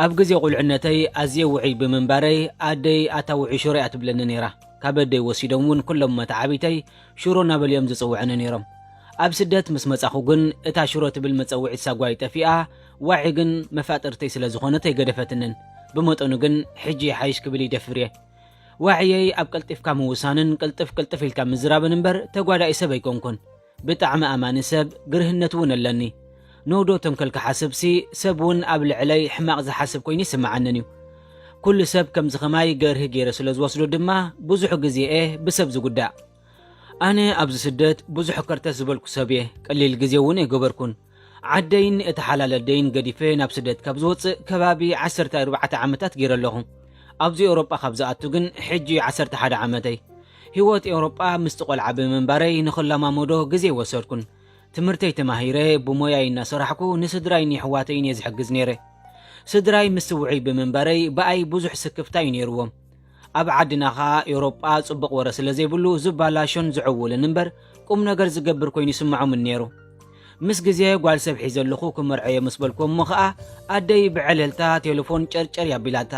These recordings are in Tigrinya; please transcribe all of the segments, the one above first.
ኣብ ግዜ ቁልዕነተይ ኣዝየ ውዑይ ብምንባረይ፣ ኣደይ "ኣታ ውዑይ ሽሮ" እያ ትብለኒ ነይራ። ካብ ኣደይ ወሲዶም እውን ኩሎም መተዓቢተይ ሽሮ እናበሉ እዮም ዝጽውዑኒ ነይሮም። ኣብ ስደት ምስ መጻኹ ግን፣ እታ ሽሮ ትብል መጸውዒት ሳጓይ ጠፊኣ፣ ዋዒ ግን መፋጥርተይ ስለ ዝኾነት ኣይገደፈትንን። ብመጠኑ ግን ሕጂ ይሓይሽ ክብል ይደፍር እየ። ዋዕየይ ኣብ ቀልጢፍካ ምውሳንን ቅልጥፍ ቅልጥፍ ኢልካ ምዝራብን እምበር፣ ተጓዳኢ ሰብ ኣይኮንኩን። ብጣዕሚ ኣማኒ ሰብ፣ ግርህነት እውን ኣለኒ። ኖዶ ተንከል ክሓስብሲ፣ ሰብ እውን ኣብ ልዕለይ ሕማቕ ዝሓስብ ኮይኑ ይስምዓንን እዩ። ኩሉ ሰብ ከምዚ ኸማይ ገርሂ ገይረ ስለ ዝወስዶ ድማ፣ ብዙሕ ግዜ'የ ብሰብ ዝጉዳእ። ኣነ ኣብዚ ስደት ብዙሕ ከርተት ዝበልኩ ሰብ እየ፣ ቀሊል ግዜ እውን ኣይገበርኩን። ዓደይን እታ ሓላል ኣደይን ገዲፈ ናብ ስደት ካብ ዝወጽእ ከባቢ ዓሰርተ ኣርባዕተ ዓመታት ገይረ ኣለኹ። ኣብዚ ኤውሮጳ ካብ ዝኣቱ ግን ሕጂ ዓሰርተ ሓደ ዓመተይ። ህይወት ኤውሮጳ ምስቲ ቆልዓ ብምንባረይ ንኽለማመዶ ግዜ ኣይወሰድኩን። ትምህርተይ ተማሂረ፣ ብሞያይ እናሰራሕኩ ንስድራይን የሕዋተይን እየ ዝሕግዝ ነይረ። ስድራይ ምስቲ ውዑይ ብምንባረይ ብኣይ ብዙሕ ስክፍታ እዩ ነይርዎም። ኣብ ዓድና ኸኣ ኤውሮጳ ጽቡቕ ወረ ስለ ዘይብሉ ዝባላሾን ዝዕውልን እምበር ቁም ነገር ዝገብር ኮይኑ ይስምዖምን ነይሩ። ምስ ግዜ ጓል ሰብ ሒዘ ኣለኹ ክመርዖ እየ ምስ በልኩ እሞ ኸኣ ኣደይ ብዕልልታ ቴሌፎን ጨርጨር ኣቢላታ።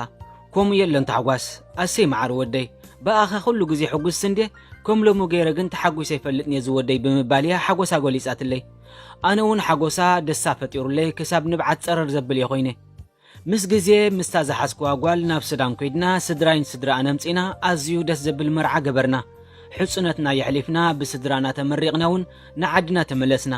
"ከምኡ የለን ታሕጓስ፣ ኣሰይ መዓር ወደይ፣ ብኣኻ ኩሉ ግዜ ሕጉስቲ እንድየ፣ ከም ሎሚ ገይረ ግን ተሓጒሰ ኣይፈልጥን እየ ዝወደይ" ብምባል እያ ሓጎሳ ገሊጻትለይ። ኣነ እውን ሓጎሳ ደስታ ፈጢሩለይ ክሳብ ንብዓት ጸረር ዘብል እየ ኮይነ። ምስ ግዜ ምስታ ዝሓዝክዋ ጓል ናብ ሱዳን ኮይድና፣ ስድራይን ስድራኣን ኣምጺና፣ ኣዝዩ ደስ ዘብል መርዓ ገበርና። ሕጹነትና የሕሊፍና፣ ብስድራና ተመሪቕና እውን ንዓድና ተመለስና።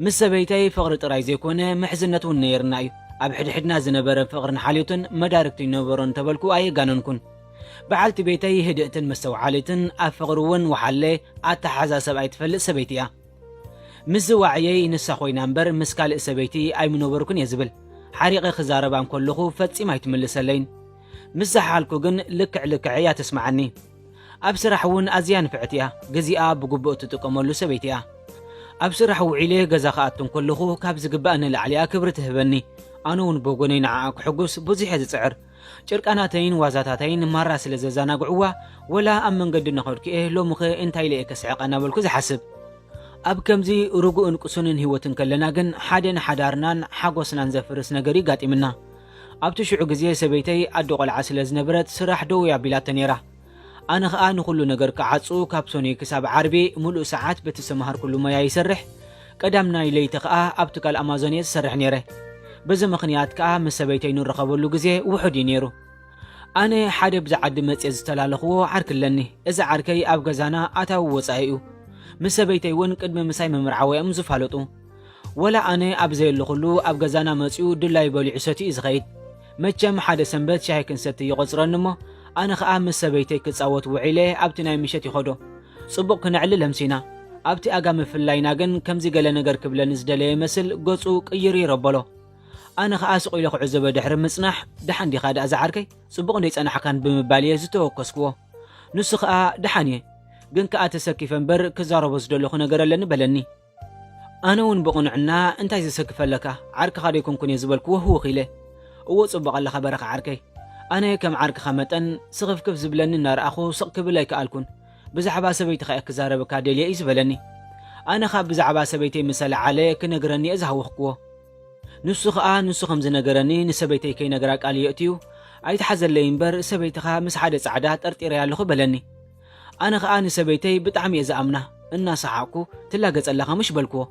ምስ ሰበይተይ ፍቕሪ ጥራይ ዘይኮነ፣ ምሕዝነት እውን ነይርና እዩ። ኣብ ሕድሕድና ዝነበረ ፍቕርን ሓልዮትን መዳርግቲ ይነበሮ እንተበልኩ ኣየጋነንኩን። በዓልቲ ቤተይ ህድእትን መስተውዓሊትን፣ ኣብ ፍቕሪ እውን ወሓለ ኣተሓዛ ሰብኣይ ትፈልጥ ሰበይቲ እያ። ምስ ዝዋዕየይ ንሳ ኮይና እምበር ምስ ካልእ ሰበይቲ ኣይምነበርኩን እየ ዝብል። ሓሪቐ ክዛረባ እንከለኹ ፈጺማ ኣይትምልሰለይን። ምስ ዝሓልኩ ግን ልክዕ ልክዕ እያ ተስምዓኒ። ኣብ ስራሕ እውን ኣዝያ ንፍዕቲ እያ። ግዜኣ ብግቡእ እትጥቀመሉ ሰበይቲ እያ። ኣብ ስራሕ ውዒለ ገዛ ክኣቱ እንከለኹ ካብ ዝግባእ ንላዕሊ እያ ክብሪ ትህበኒ። ኣነ እውን ብወገነይ ንዓኣ ክሕጉስ ብዙሕ እየ ዝጽዕር። ጭርቃናተይን ዋዛታተይን ማራ ስለ ዘዘናግዕዋ፣ ወላ ኣብ መንገዲ እናኸድኩ እየ፣ "ሎምኸ እንታይ ኢለ እየ ከስሕቓ?" እናበልኩ ዝሓስብ። ኣብ ከምዚ ርጉእን ቅሱንን ህይወት እንከለና ግን፣ ሓደ ንሓዳርናን ሓጎስናን ዘፍርስ ነገር እዩ ጋጢምና። ኣብቲ ሽዑ ግዜ ሰበይተይ ኣደ ቆልዓ ስለ ዝነበረት፣ ስራሕ ደው እያ ኣቢላቶ ነይራ። ኣነ ኸኣ ንኹሉ ነገር ክዓጹ፣ ካብ ሰኑይ ክሳብ ዓርቢ ምሉእ ሰዓት በቲ ዝተመሃርኩሉ ሞያ ይሰርሕ። ቀዳም ናይ ለይቲ ኸኣ ኣብ ትካል ኣማዞን እየ ዝሰርሕ ነይረ። በዚ ምኽንያት ከኣ ምስ ሰበይተይ ንራኸበሉ ግዜ ውሑድ እዩ ነይሩ። ኣነ ሓደ ብዚ ዓዲ መጽየ ዝተላለኽዎ ዓርኪ ኣለኒ። እዚ ዓርከይ ኣብ ገዛና ኣታዊ ወጻኢ እዩ። ምስ ሰበይተይ እውን ቅድሚ ምሳይ ምምርዓወይ እዮም ዝፋለጡ። ወላ ኣነ ኣብ ዘየለኹሉ ኣብ ገዛና መጺኡ ድላዩ በሊዑ ሰትዩ እዩ ዝኸይድ። መቸም ሓደ ሰንበት ሻሂ ክንሰቲ ይቖጽረኒ እሞ፣ ኣነ ኸኣ ምስ ሰበይተይ ክጻወት ውዒለ ኣብቲ ናይ ምሸት ይኸዶ። ጽቡቕ ክነዕልል ኣምሲና። ኣብቲ ኣጋ ምፍላይና ግን ከምዚ ገለ ነገር ክብለኒ ዝደለየ ይመስል ገጹ ቅይርይር ኣበሎ። ኣነ ኸኣ ስቕ ኢለ ክዕዘቦ ድሕሪ ምጽናሕ፣ "ደሓን ዲኻ ደኣ ዝዓርከይ? ጽቡቕ እንዶ ኣይጸናሕካን?" ብምባል እየ ዝተወከስክዎ። ንሱ ኸኣ፣ "ደሓን እየ፣ ግን ከኣ ተሰኪፈ እምበር ክዛረቦ ዝደለኹ ነገር ኣለኒ" በለኒ። ኣነ እውን ብቕኑዕና፣ "እንታይ ዘሰክፍ ኣለካ? ዓርክኻ ዶ ኣይኮንኩን እየ" ዝበልክዎ ህውኽ ኢለ። "እዎ ጽቡቕ ኣለኻ በረኻ ዓርከይ። ኣነ ከም ዓርክኻ መጠን ስኽፍክፍ ዝብለኒ እናረኣኹ ስቕ ክብል ኣይከኣልኩን። ብዛዕባ ሰበይትኻ እየ ክዛረበካ ደልየ" እዩ ዝበለኒ። ኣነ ኸኣ ብዛዕባ ሰበይተይ ምስ ኣለዓለ ክነግረኒ እየ ዝሃወኽክዎ። ንሱ ኸኣ ንሱ ከም ዝነገረኒ ንሰበይተይ ከይነግራ ቃል የእትዩ፣ "ኣይትሓዘለይ እምበር ሰበይትኻ ምስ ሓደ ጻዕዳ ጠርጢረያ ኣለኹ" በለኒ። ኣነ ኸኣ ንሰበይተይ ብጣዕሚ እየ ዝኣምና፣ እናሰሓቕኩ፣ "ትላገጸ ኣለኻ ምሽ?" በልክዎ።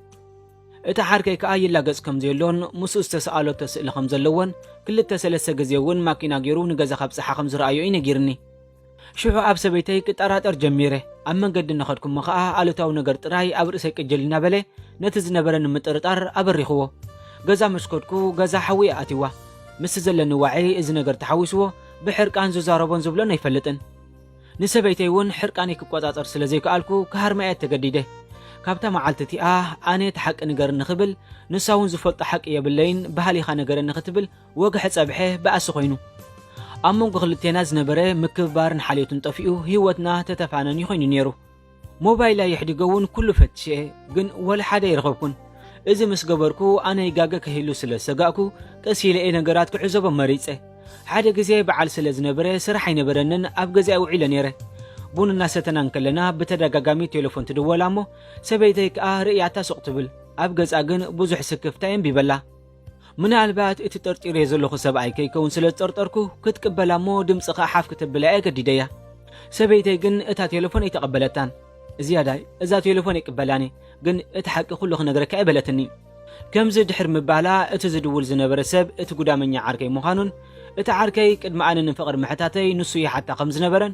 እቲ ዓርከይ ከኣ ይላገጽ ከም ዘየሎን ምስኡ ዝተሰኣለቶ ስእሊ ከም ዘለዎን ክልተ ሰለስተ ግዜ እውን ማኪና ገይሩ ንገዛ ከብጽሓ ከም ዝረኣዮ እዩ ነጊርኒ። ሽዑ ኣብ ሰበይተይ ክጠራጠር ጀሚረ። ኣብ መንገዲ እናኸድኩ እሞ ኸኣ ኣሉታዊ ነገር ጥራይ ኣብ ርእሰይ ቅጅል እናበለ ነቲ ዝነበረኒ ምጥርጣር ኣበሪኽዎ። ገዛ ምስ ከድኩ ገዛ ሓዊ እያ ኣትይዋ። ምስቲ ዘለኒ ዋዒ እዚ ነገር ተሓዊስዎ ብሕርቃን ዝዛረቦን ዝብሎን ኣይፈልጥን። ንሰበይተይ እውን ሕርቃነይ ክቆጻጸር ስለ ዘይከኣልኩ ክሃርማ እየ ተገዲደ። ካብታ መዓልቲ እቲኣ ኣነ እቲ ሓቂ ንገርኒ ክብል፣ ንሳ እውን ዝፈልጦ ሓቂ የብለይን፣ ባህሊኻ ንገረኒ ክትብል ወግሐ ጸብሐ ብኣሲ ኮይኑ። ኣብ መንጎ ክልቴና ዝነበረ ምክብባርን ሓልዮትን ጠፊኡ ህይወትና ተተፋነን ኮይኑ ነይሩ። ሞባይላ የሕዲጎ እውን ኩሉ ፈትሸ፣ ግን ወላ ሓደ ኣይረኸብኩን። እዚ ምስ ገበርኩ ኣነ ይጋገ ክህሉ ስለ ዝሰጋእኩ ቀስ ኢለ እየ ነገራት ክዕዘቦ መሪጸ። ሓደ ግዜ በዓል ስለ ዝነበረ ስራሕ ኣይነበረንን ኣብ ገዛይ ውዒለ ነይረ። ቡን እናሰተና እንከለና ብተደጋጋሚ ቴሌፎን ትድወላ እሞ ሰበይተይ ከኣ ርእያታ ሱቕ ትብል። ኣብ ገጻ ግን ብዙሕ ስክፍታ የንቢበላ። ምናልባት እቲ ጠርጢረዮ ዘለኹ ሰብኣይ ከይከውን ስለ ዝጠርጠርኩ፣ ክትቅበላ እሞ ድምፂ ኸዓ ሓፍ ክተብላ እየ ገዲደያ። ሰበይተይ ግን እታ ቴሌፎን ኣይተቐበለታን። ዝያዳይ፣ እዛ ቴሌፎን ኣይቅበላን እየ፣ ግን እቲ ሓቂ ኩሉ ክነግረካ እየ በለትኒ። ከምዚ ድሕር ምባላ፣ እቲ ዝድውል ዝነበረ ሰብ እቲ ጉዳመኛ ዓርከይ ምዃኑን፣ እቲ ዓርከይ ቅድሚ ኣነ ንፍቕሪ ምሕታተይ ንሱ ይሓታ ከም ዝነበረን፣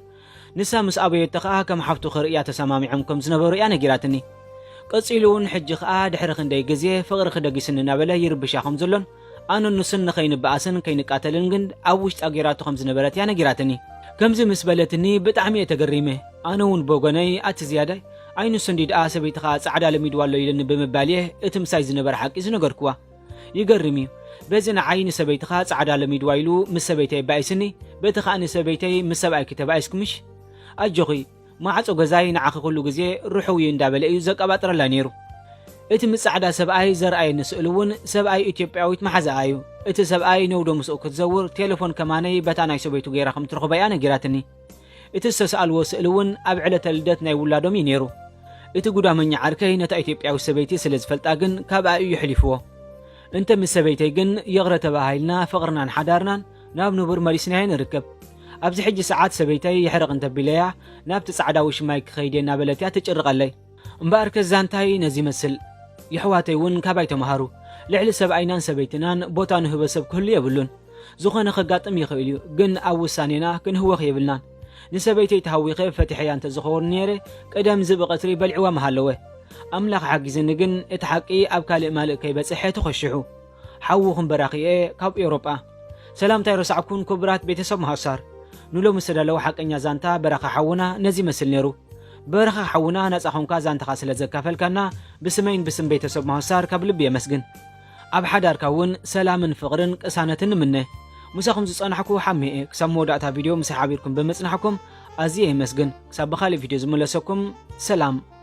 ንሳ ምስ ኣበየቶ ኸኣ ከም ሓፍቱ ክርእያ ተሰማሚዖም ከም ዝነበሩ እያ ነጊራትኒ። ቀጺሉ እውን ሕጂ ኸኣ ድሕሪ ክንደይ ግዜ ፍቕሪ ክደጊስኒ እናበለ ይርብሻ ከም ዘሎን ኣነን ንሱን ንኸይንበኣስን ከይንቃተልን ግን ኣብ ውሽጣ ገይራቶ ከም ዝነበረት እያ ነጊራትኒ። ከምዚ ምስ በለትኒ ብጣዕሚ እየ ተገሪመ። ኣነ እውን ብወገነይ ኣቲ ዝያዳይ ኣይ ንሱ እንዲ ደኣ ሰበይትኻ ጻዕዳ ለሚድዋ ኣሎ ኢለኒ ብምባል እየ እቲ ምሳይ ዝነበረ ሓቂ ዝነገርክዋ። ይገርም እዩ። በዚ ንዓይ ንሰበይትኻ ጻዕዳ ለሚድዋ ኢሉ ምስ ሰበይተይ ኣባኢስኒ፣ በቲ ኸኣ ንሰበይተይ ምስ ሰብኣይኪ ተባኢስኩምሽ? ኣጆኺ፣ ማዕጾ ገዛይ ንዓኺ ኩሉ ግዜ ርሑው እዩ እንዳበለ እዩ ዘቀባጥረላ ነይሩ። እቲ ምስ ጻዕዳ ሰብኣይ ዘርኣየኒ ስእሊ እውን ሰብኣይ ኢትዮጵያዊት መሓዛኣ እዩ። እቲ ሰብኣይ ነውዶ ምስኡ ክትዘውር ቴሌፎን ከማነይ በታ ናይ ሰበይቱ ገይራ ከም ትረኽቦ እያ ነጊራትኒ። እቲ ዝተሰኣልዎ ስእሊ እውን ኣብ ዕለተ ልደት ናይ ውላዶም እዩ ነይሩ። እቲ ጉዳመኛ ዓርከይ ነታ ኢትዮጵያዊት ሰበይቲ ስለ ዝፈልጣ ግን ካብኣ እዩ የሕሊፍዎ። እንተ ምስ ሰበይተይ ግን ይቕረ ተባሃሂልና ፍቕርናን ሓዳርናን ናብ ንቡር መሊስናዮ ንርከብ። ኣብዚ ሕጂ ሰዓት ሰበይተይ ይሕረቕ እንተቢለያ ናብቲ ጻዕዳ ውሽማይ ክኸይድ እየ እናበለት እያ ትጭርቐለይ። እምበኣርከ ዛንታይ ነዚ ይመስል። የሕዋተይ እውን ካባይ ተምሃሩ። ልዕሊ ሰብኣይናን ሰበይትናን ቦታ ንህቦ ሰብ ክህሉ የብሉን። ዝኾነ ከጋጥም ይኽእል እዩ፣ ግን ኣብ ውሳኔና ክንህወኽ የብልናን። ንሰበይተይ ተሃዊኸ ፈቲሐያ እንተዝኸውን ነይረ፣ ቀደም ዝብኢ ቀትሪ በሊዕዋ ምሃለወ። ኣምላኽ ሓጊዝኒ ግን እቲ ሓቂ ኣብ ካልእ ማልእ ከይበጽሐ ተኾሺሑ። ሓውኹም በራኺ እየ ካብ ኤውሮጳ። ሰላምታ ኣይረሳዕኩን ክቡራት ቤተሰብ መሃሳር። ንሎሚ ዝተዳለወ ሓቀኛ ዛንታ በራኺ ሓውና ነዚ ይመስል ነይሩ። በራኺ ሓውና ናጻ ኾንካ ዛንታኻ ስለ ዘካፈልካና ብስመይን ብስም ቤተሰብ መሃሳር ካብ ልቢ የመስግን። ኣብ ሓዳርካ እውን ሰላምን ፍቕርን ቅሳነትን ንምነ። ምሳኹም ዝጸናሕኩ ሓሜ እየ። ክሳብ መወዳእታ ቪድዮ ምሳይ ሓቢርኩም ብምጽናሕኩም ኣዝየ የመስግን። ክሳብ ብኻልእ ቪድዮ ዝምለሰኩም ሰላም።